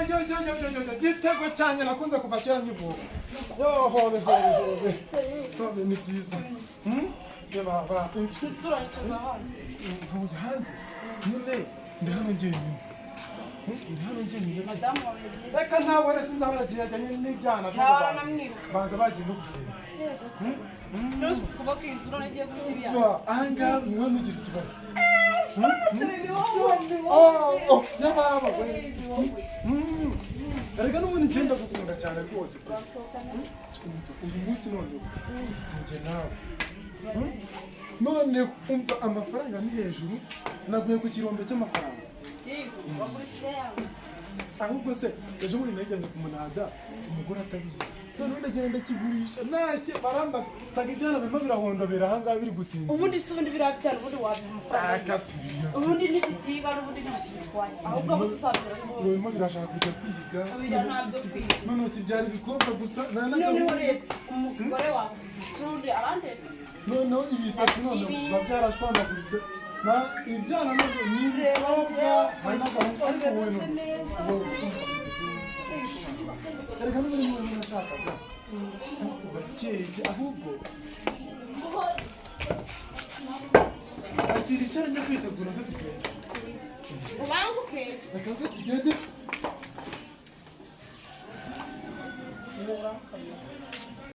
yo yo yo yo yo yo, igitego cyanjye nakunze kuva kera nkivuka. Yo, hobe hobe hobe hobe, ni byiza. Ye baba. Isura yicaza hanze. Ntuye hanze nyine, ndi hano njyenyine. Ndi hano njyenyine. Madamu wawe yagiye? Reka, ntawe rero, sinzi aho yagiye, yajyanye n'ibyana. Cyara namwiruka. Banza bagiye no gusenga. Ntushyitse ukuboko, iyi nzu none igiye guta ibyaha. Va ahangaha, mwe mugira ikibazo. Ni wowe, ni Oh, wowe. oh, yababa we. Erega n'ubundi ngenda gukunda cyane rwose pe. Umva, uyu munsi noneho njye nawe. None umva, amafaranga ni hejuru, naguye ku kirombe cy'amafaranga. Yego, bagurisha yawe. Ahubwo se ejo bundi najyanye ku munada umugore atabizi, noneho ndagenda ndakigurisha, nashye barambaza, nsanga ibyana birimo birahondobera ahangaha biri gusinzira. Ubundi se, ubundi biriya byana, ubundi wabiha amafaranga? Akatubiyase. Ubundi ntibitiga, n'ubundi ntacyo bitwaye, ahubwo abo tuzabyara ni bose. Birimo birashaka kujya kwiga. Oya, ntabyo kwiga. Noneho kibyara ibikobwa gusa nta Noneho n'agahungu. reba umugore wawe, si ubundi arandetse se? Noneho ibisatsi noneho biba byarashwandaguritse na ibyana nabyo ni ibikobwa, hari n'agahungu, ariko wowe Bimeze none neza. wowe erega n'ubundi wowe nashakaga urakeye. Ahubwo akira icyo njya kwitegura, nze tugende. Ubanguke. Reka nze tugende.